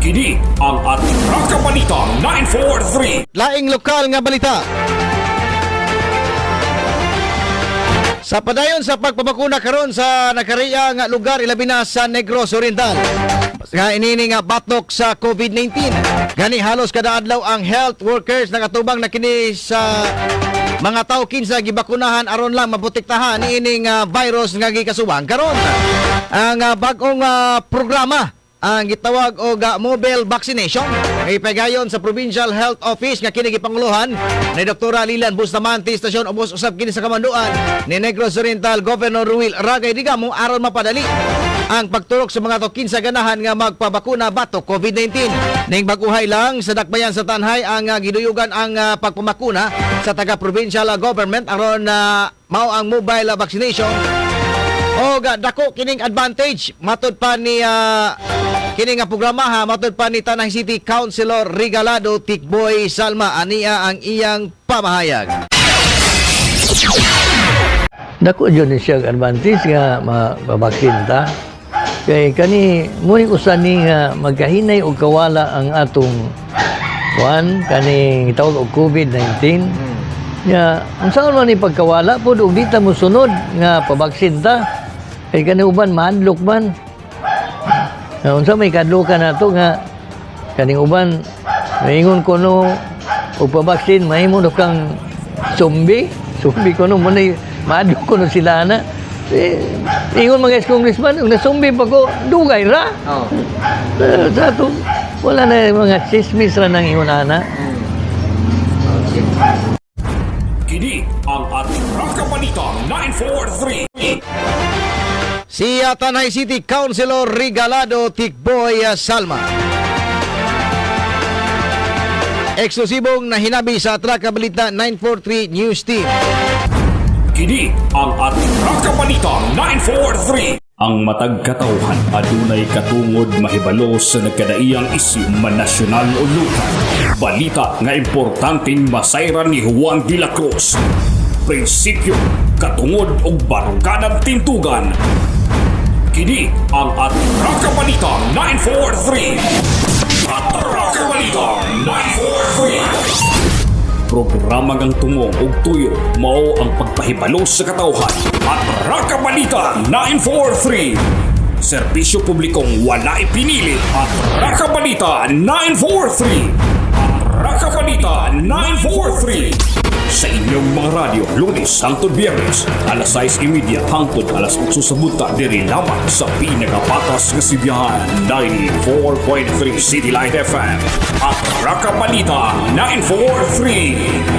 Kini ang Atraka Balita 943. Laing lokal nga balita. Sa padayon sa pagpabakuna karon sa nakariya nga lugar, ilabi na sa Negros Oriental, nga inini nga batok sa COVID-19. Gani halos kada adlaw ang health workers nakatubang na kini sa mga tao kinsa gibakunahan aron lang maprotektahan niini nga virus nga gikasuwang karon. Ang bag-ong programa ang gitawag og mobile vaccination nga ipagayon sa Provincial Health Office nga kini gipanguluhan ni Dr. Lilan Bustamante Istasyon, ubos usab kini sa kamanduan ni Negros Oriental Governor Ruel Ragay Digamo aron mapadali ang pagturok sa mga tao kinsa ganahan nga magpabakuna batok COVID-19. Ning baguhay lang sa dakbayan sa Tanjay ang giduyugan ang pagpamakuna sa taga provincial government aron mao ang mobile vaccination. O dako kining advantage matod pa ni kini nga programa ha, matod pa ni Tanay City Councilor Regalado Tikboy Salma. Ania ang iyang pamahayag. Dako jud ni siya advantage nga mabaksin ta. Kay kani muni usa ni nga magkahinay og kawala ang atong kuan kaning tawag og COVID-19. Nya unsa man ni pagkawala pod og di ta mosunod nga pabaksin ta. Kay kani uban mahadlok man. Nga unsa may kadlokan nato nga kaning uban maingon kuno og pabaksin mahimo no kang zombie, zombie kuno mo ni mahadlok kuno sila na. Eh, ingon mga ex-congressman, kung na-zombie pa ko, dugay ra. Oh. Eh, sa ato, wala na mga chismis ra nang ingon ana. Kini ang Atraka Balita 943. Si Tanay City Councilor Regalado Tikboy Salma. Eksklusibong nahinabi sa Atraka Balita 943 News Team. Kini ang Atraka Balita 943. Ang matag katawhan adunay katungod mahibalo sa nagkadaiyang isyu man nasyonal o lokal. Balita nga importanteng masayran ni Juan de la Cruz. Prinsipyo, katungod ug baruganan tintugan. Kini ang Atraka Balita 943. Atraka Balita 943. Programa ngang tumong ug tuyo mao ang pagpahibalo sa katawhan. Atraka Balita 943. Serbisyo publikong wala ipinili. Atraka Balita 943. Atraka Balita 943. Sa inyong mga radyo, Lunes hangtod Biyernes, alas 6:30 hangtod alas 8 sa buntag, diri lamang sa pinakapatas nga sibihan, 94.3 City Light FM. Atraka Balita 943.